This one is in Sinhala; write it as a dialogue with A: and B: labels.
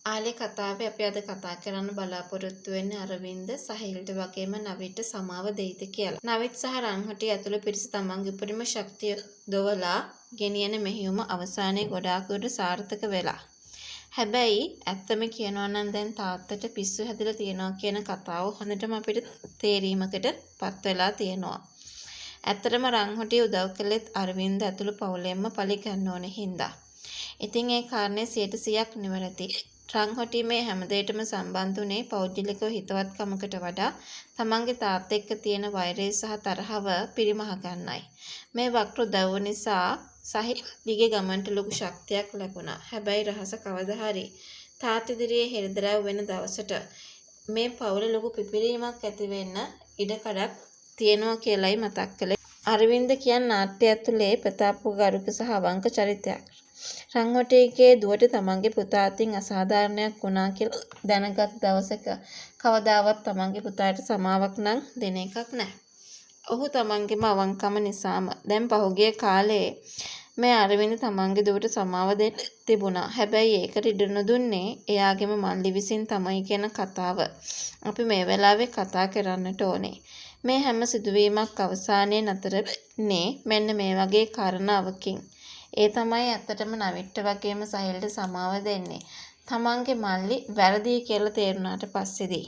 A: ආලේ කතාවේ අපි අද කතා කරන්න බලාපොරොත්තු වෙන්නේ අරවින්ද සහිල්ට වගේම නවිත්ට සමාව දෙයිද කියලා. නවිත් සහ රන්හොටි ඇතුළු පිරිස තමන්ගේ උපරිම ශක්තිය දොවලා ගෙනියන මෙහෙයුම අවසානයේ ගොඩාක් දුරට සාර්ථක වෙලා. හැබැයි ඇත්තම කියනවා නම් දැන් තාත්තට පිස්සු හැදිලා තියෙනවා කියන කතාව හොඳටම අපිට තේරීමකට පත් වෙලා තියෙනවා. ඇත්තටම රන්හොටිය උදව් කළෙත් අරවින්ද ඇතුළු පවුලෙන්ම පලි ගන්න ඕන හින්දා. ඉතින් ඒ කාරණේ 100%ක් නිවැරදි. රන්හොටි මේ හැම දෙයකටම සම්බන්ධ වුණේ පෞද්ගලිකව හිතවත්කමකට වඩා තමන්ගේ තාත්තා එක්ක තියෙන වෛරය සහ තරහව පිරිමහ ගන්නයි. මේ වක්‍ර උදව්ව නිසා සහිල්ගේ ගමනට ලොකු ශක්තියක් ලැබුණා. හැබැයි රහස කවදා හරි තාත්තා ඉදිරියේ හෙළිදරව් වෙන දවසට මේ පවුලේ ලොකු පිපිරීමක් ඇති වෙන්න ඉඩකඩක් තියෙනවා කියලයි මතක් කළේ. අරවින්ද කියන්නේ නාට්‍ය ඇතුලේ ප්‍රතාපගරුක සහ අවංක චරිතයක්. රන්හොටේගේ දුවට තමන්ගේ පුතා අතින් අසාධාරණයක් වුණා කියලා දැනගත් දවසක කවදාවත් තමන්ගේ පුතාට සමාවක් නම් දෙන එකක් නෑ. ඔහු තමන්ගේම අවංකම නිසාම දැන් පහුගිය කාලේ මේ අරවින්ද තමන්ගේ දුවට සමාව දෙන්න තිබුණා. හැබැයි ඒකට ඉඩ නොදුන්නේ එයාගේම මල්ලි විසින් තමයි කියන කතාව අපි මේ වෙලාවේ කතා කරන්නට ඕනේ. මේ හැම සිදුවීමක් අවසානයේ නතර වෙන්නේ මෙන්න මේ වගේ කාරණාවකින්. ඒ තමයි ඇත්තටම නවිට්ට වගේම සහිල්ට සමාව දෙන්නේ තමන්ගේ මල්ලි වැරදියි කියලා තේරුණාට පස්සේදී.